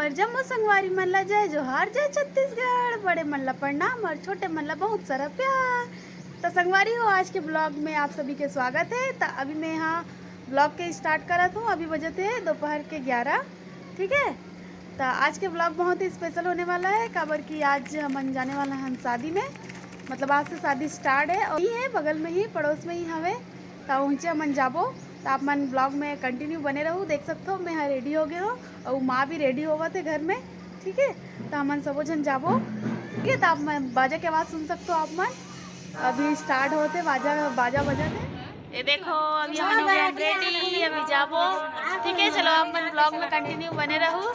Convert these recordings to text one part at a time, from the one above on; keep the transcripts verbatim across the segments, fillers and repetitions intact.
जम्मो संगवारी मन ला जय जोहार, जय छत्तीसगढ़। बड़े मन ला प्रणाम और छोटे मन ला बहुत सारा प्यार। तो संगवारी हो, आज के ब्लॉग में आप सभी के स्वागत है। तो अभी मैं यहाँ ब्लॉग के स्टार्ट करत हूँ। अभी बजत है दोपहर के ग्यारह। ठीक है, तो आज के ब्लॉग बहुत ही स्पेशल होने वाला है, काबर कि आज हमन जाने वाला हन शादी में। मतलब आज से शादी स्टार्ट है और यही है बगल में ही, पड़ोस में ही हवे। तो उनसे हमन जाबो। तो आप मन ब्लॉग में कंटिन्यू बने रहू। देख सकते हो मैं यहाँ रेडी हो गए हूँ और माँ भी रेडी होवत है घर में। ठीक है, तो हमन सबो झन जाबो। ठीक है, तो आप मन बाजा के आवाज़ सुन सकते हो आप मन। अभी स्टार्ट होते बाजा, बाजा बजाते। ये देखो, अभी हम लोग रेडी, अभी जाबो। ठीक है, चलो आप मन ब्लॉग में कंटिन्यू बने रहू।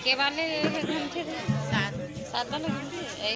के वाले घंटे? सात। सात वाले घंटे?